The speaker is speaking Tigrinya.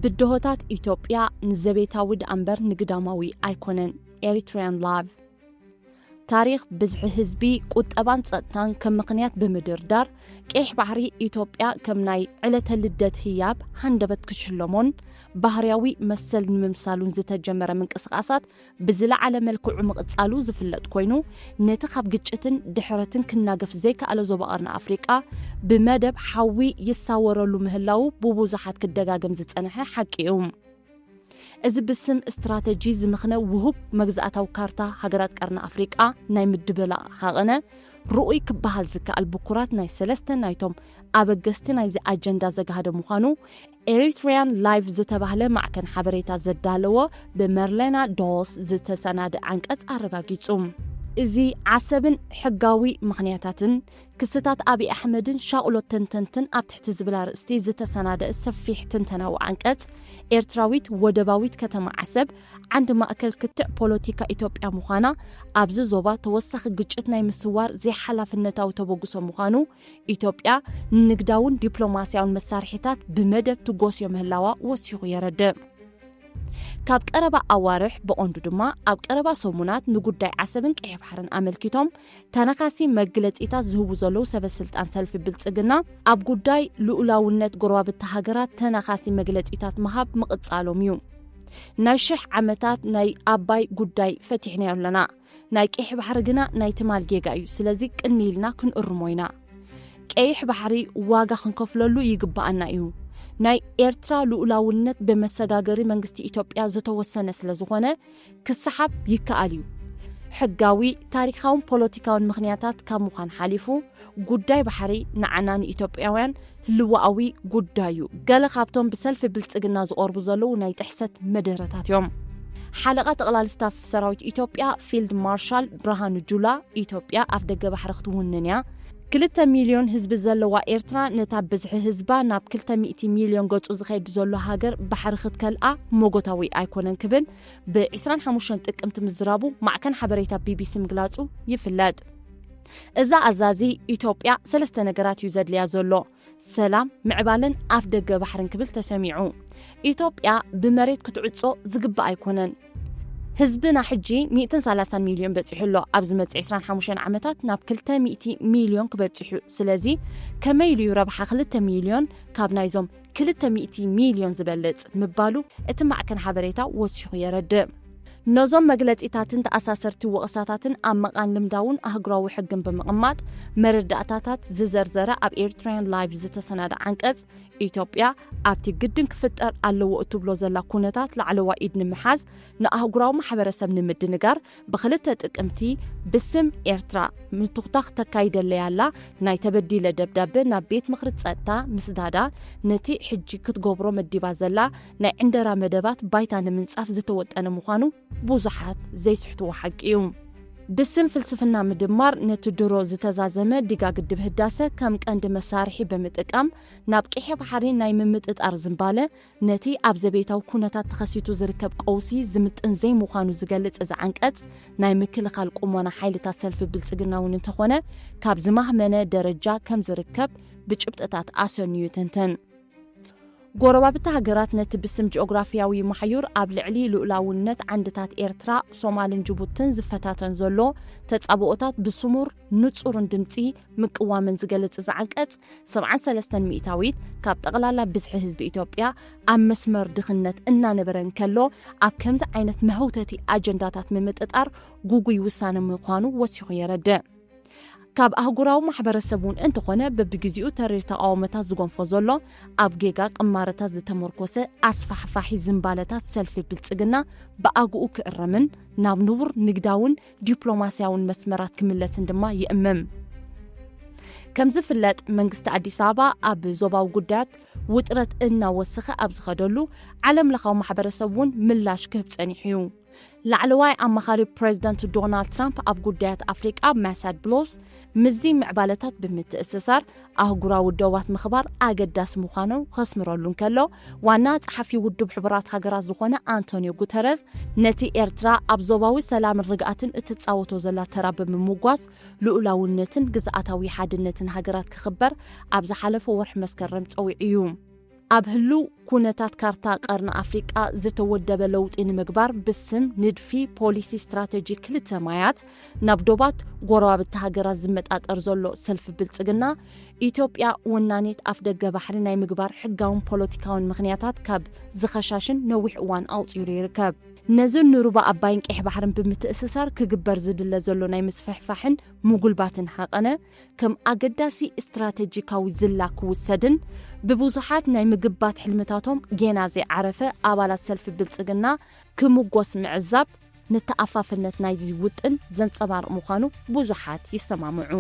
ብድሆታት ኢትዮጵያ ንዘቤታዊ ደኣ እምበር ንግዳማዊ ኣይኮነን። ኤሪትሪያን ላይቭ። ታሪኽ ብዝሒ ህዝቢ፣ ቁጠባን ጸጥታን ከም ምኽንያት ብምድርዳር፣ ቀይሕ ባሕሪ ኢትዮጵያ ከም ናይ ዕለተ ልደት ህያብ ሃንደበት ክሽለሞን ባህርያዊ መሰል ንምምሳሉን ዝተጀመረ ምንቅስቓሳት ብዝለዓለ መልክዑ ምቕጻሉ ዝፍለጥ ኮይኑ፣ ነቲ ካብ ግጭትን ድሕረትን ክናገፍ ዘይከኣለ ዞባ ቀርኒ ኣፍሪቃ ብመደብ ሓዊ ይሳወረሉ ምህላዉ ብብዙሓት ክደጋገም ዝጸንሐ ሓቂ እዩ። እዚ ብስም ስትራተጂ ዝምኽነ ውሁብ መግዛእታዊ ካርታ ሃገራት ቀርኒ ኣፍሪቃ ናይ ምድብላቕ ሃቐነ፣ ርኡይ ክበሃል ዝከኣል ብኩራት ናይ ሰለስተ ናይቶም ኣበገስቲ ናይዚ ኣጀንዳ ዘጋህደ ምዃኑ ኤሪትሪያን ላይቭ ዝተባህለ ማዕከን ሓበሬታ ዘዳለዎ ብመርሌና ዶስ ዝተሰናደ ዓንቀጽ ኣረጋጊጹ። እዚ ዓሰብን ሕጋዊ ምኽንያታትን ክስታት ኣብይ ኣሕመድን ሻቕሎት ተንተንትን ኣብ ትሕቲ ዝብል ኣርእስቲ ዝተሰናደ ሰፊሕ ትንተናዊ ዓንቀጽ፣ ኤርትራዊት ወደባዊት ከተማ ዓሰብ ዓንዲ ማእከል ክትዕ ፖለቲካ ኢትዮጵያ ምዃና፣ ኣብዚ ዞባ ተወሳኺ ግጭት ናይ ምስዋር ዘይሓላፍነታዊ ተበግሶ ምዃኑ፣ ኢትዮጵያ ንንግዳውን ዲፕሎማስያውን መሳርሒታት ብመደብ ትጎስዮ ምህላዋ ወሲኹ የረድእ። ካብ ቀረባ ኣዋርሕ ብቐንዱ ድማ ኣብ ቀረባ ሰሙናት ንጉዳይ ዓሰብን ቀይሕ ባሕርን ኣመልኪቶም ተነኻሲ መግለጺታት ዝህቡ ዘለዉ ሰበ ስልጣን ሰልፊ ብልጽግና፣ ኣብ ጉዳይ ልኡላውነት ጎረባብቲ ሃገራት ተነኻሲ መግለጺታት ምሃብ ምቕጻሎም እዩ። ናይ ሽሕ ዓመታት ናይ ኣባይ ጉዳይ ፈቲሕናዮ ኣለና። ናይ ቀይሕ ባሕሪ ግና ናይ ትማል ጌጋ እዩ። ስለዚ ቅኒ ኢልና ክንእርሞ ኢና። ቀይሕ ባሕሪ ዋጋ ክንከፍለሉ ይግብኣና እዩ። ናይ ኤርትራ ልኡላውነት ብመሰጋገሪ መንግስቲ ኢትዮጵያ ዝተወሰነ ስለ ዝኾነ ክሰሓብ ይከኣል እዩ። ሕጋዊ፣ ታሪኻውን ፖለቲካውን ምኽንያታት ካብ ምዃን ሓሊፉ፣ ጉዳይ ባሕሪ ንዓና ንኢትዮጵያውያን ህልዋኣዊ ጉዳይ እዩ። ገለ ካብቶም ብሰልፊ ብልጽግና ዝቐርቡ ዘለዉ ናይ ጥሕሰት መደረታት እዮም። ሓለቓ ጠቕላሊ ስታፍ ሰራዊት ኢትዮጵያ ፊልድ ማርሻል ብርሃኑ ጁላ፣ ኢትዮጵያ ኣፍ ደገ ባሕሪ ክትውንን እያ። ክልተ ሚልዮን ህዝቢ ዘለዋ ኤርትራ ነታ ብዝሒ ህዝባ ናብ ክልተ ሚእቲ ሚልዮን ገጹ ዝኸይድ ዘሎ ሃገር ባሕሪ ክትከልኣ መጎታዊ ኣይኮነን ክብል ብ ዕስራን ሓሙሽተን ጥቅምቲ ምዝራቡ ማዕከን ሓበሬታ ቢቢሲ ምግላጹ ይፍለጥ። እዛ ኣዛዚ ኢትዮጵያ ሰለስተ ነገራት እዩ ዘድልያ ዘሎ፣ ሰላም፣ ምዕባለን ኣፍ ደገ ባሕርን ክብል ተሰሚዑ። ኢትዮጵያ ብመሬት ክትዕጾ ዝግባእ ኣይኮነን። ህዝብና ሕጂ ሚእትን ሰላሳን ሚልዮን በጺሑ ኣሎ። ኣብ ዝመጽእ ዕስራን ሓሙሽተን ዓመታት ናብ ክልተ ሚእቲ ሚልዮን ክበጽሕ እዩ። ስለዚ ከመይ ኢሉ እዩ ረብሓ ክልተ ሚልዮን ካብ ናይዞም ክልተ ሚእቲ ሚልዮን ዝበልጽ ምባሉ እቲ ማዕከን ሓበሬታ ወሲኹ የረድእ። ነዞም መግለጺታትን ተኣሳሰርቲ ወቐሳታትን ኣብ መቓን ልምዳውን ኣህጉራዊ ሕግን ብምቕማጥ መረዳእታታት ዝዘርዘረ ኣብ ኤሪትሪያን ላይቭ ዝተሰናደ ዓንቀጽ፣ ኢትዮጵያ ኣብቲ ግድን ክፍጠር ኣለዎ እትብሎ ዘላ ኩነታት ላዕለዋይ ኢድ ንምሓዝ ንኣህጉራዊ ማሕበረሰብ ንምድንጋር ብክልተ ጥቅምቲ ብስም ኤርትራ ምትኹታኽ ተካይደለይ ኣላ፣ ናይ ተበዲለ ደብዳበ ናብ ቤት ምኽሪ ጸጥታ ምስዳዳ ነቲ ሕጂ ክትገብሮ መዲባ ዘላ ናይ ዕንደራ መደባት ባይታ ንምንጻፍ ዝተወጠነ ምዃኑ ብዙሓት ዘይስሕትዎ ሓቂ እዩ። ብስም ፍልስፍና ምድማር ነቲ ድሮ ዝተዛዘመ ዲጋ ግድብ ህዳሰ ከም ቀንዲ መሳርሒ ብምጥቃም ናብ ቀይሕ ባሕሪ ናይ ምምጥጣር ዝንባለ ነቲ ኣብ ዘቤታዊ ኩነታት ተኸሲቱ ዝርከብ ቀውሲ ዝምጥን ዘይምዃኑ ዝገልጽ እዚ ዓንቀጽ፣ ናይ ምክልኻል ቁመና ሓይልታት ሰልፊ ብልጽግና እውን እንተኾነ ካብ ዝማህመነ ደረጃ ከም ዝርከብ ብጭብጥታት ኣሰንዩ ይትንትን። ጎረባብቲ ሃገራት ነቲ ብስም ጂኦግራፊያዊ ማሕዩር ኣብ ልዕሊ ልኡላውነት ዓንድታት ኤርትራ፣ ሶማልን ጅቡትን ዝፈታተን ዘሎ ተጻብኦታት ብስሙር ንጹርን ድምጺ ምቅዋምን ዝገልጽ እዚ ዓንቀጽ፣ ሰብዓን ሰለስተን ሚእታዊት ካብ ጠቕላላ ብዝሒ ህዝቢ ኢትዮጵያ ኣብ መስመር ድኽነት እናነበረ እንከሎ፣ ኣብ ከምዚ ዓይነት መህውተቲ ኣጀንዳታት ምምጥጣር ጉጉይ ውሳነ ምዃኑ ወሲኹ የረድእ። ካብ ኣህጉራዊ ማሕበረሰብ እውን እንተኾነ በብግዜኡ ተሪር ተቓውሞታት ዝጎንፎ ዘሎ፣ ኣብ ጌጋ ቅማረታት ዝተመርኮሰ ኣስፋሕፋሒ ዝንባለታት ሰልፊ ብልጽግና ብኣግኡ ክእረምን ናብ ንቡር ንግዳውን ዲፕሎማስያውን መስመራት ክምለስን ድማ ይእምም። ከም ዝፍለጥ መንግስቲ ኣዲስ ኣበባ ኣብ ዞባዊ ጉዳያት ውጥረት እናወሰኸ ኣብ ዝኸደሉ ዓለም ለኻዊ ማሕበረሰብ እውን ምላሽ ክህብ ጸኒሑ እዩ። ላዕለዋይ ኣማኻሪ ፕሬዚደንት ዶናልድ ትራምፕ ኣብ ጉዳያት ኣፍሪቃ ማሳድ ብሎስ ምስዚ ምዕባለታት ብምትእስሳር ኣህጉራዊ ደባት ምኽባር ኣገዳሲ ምዃኑ ከስምረሉ እንከሎ፣ ዋና ጸሓፊ ውድብ ሕቡራት ሃገራት ዝኾነ ኣንቶኒዮ ጉተረዝ ነቲ ኤርትራ ኣብ ዞባዊ ሰላምን ርግኣትን እትጻወቶ ዘላ ተራ ብምምጓስ ልኡላውነትን ግዝኣታዊ ሓድነትን ሃገራት ክኽበር ኣብ ዝሓለፈ ወርሒ መስከረም ጸዊዑ እዩ። ኣብ ህሉው ኩነታት ካርታ ቀርኒ ኣፍሪቃ ዝተወደበ ለውጢ ንምግባር ብስም ንድፊ ፖሊሲ ስትራተጂ ክልተ ማያት ናብ ዶባት ጎረባብቲ ሃገራት ዝመጣጠር ዘሎ ሰልፊ ብልጽግና፣ ኢትዮጵያ ወናኒት ኣፍደገ ባሕሪ ናይ ምግባር ሕጋውን ፖለቲካውን ምኽንያታት ካብ ዝኸሻሽን ነዊሕ እዋን ኣቑጺሩ ይርከብ። ነዚ ንሩባ ኣባይን ቀይሕ ባሕርን ብምትእስሳር ክግበር ዝድለ ዘሎ ናይ ምስፍሕፋሕን ምጉልባትን ሃቐነ ከም ኣገዳሲ ስትራተጂካዊ ዝላ ክውሰድን ብብዙሓት ናይ ምግባት ሕልምታቶም ጌና ዘይዓረፈ ኣባላት ሰልፊ ብልጽግና ክምጎስ ምዕዛብ ንተኣፋፍነት ናይዚ ውጥን ዘንጸባርቕ ምዃኑ ብዙሓት ይሰማምዑ።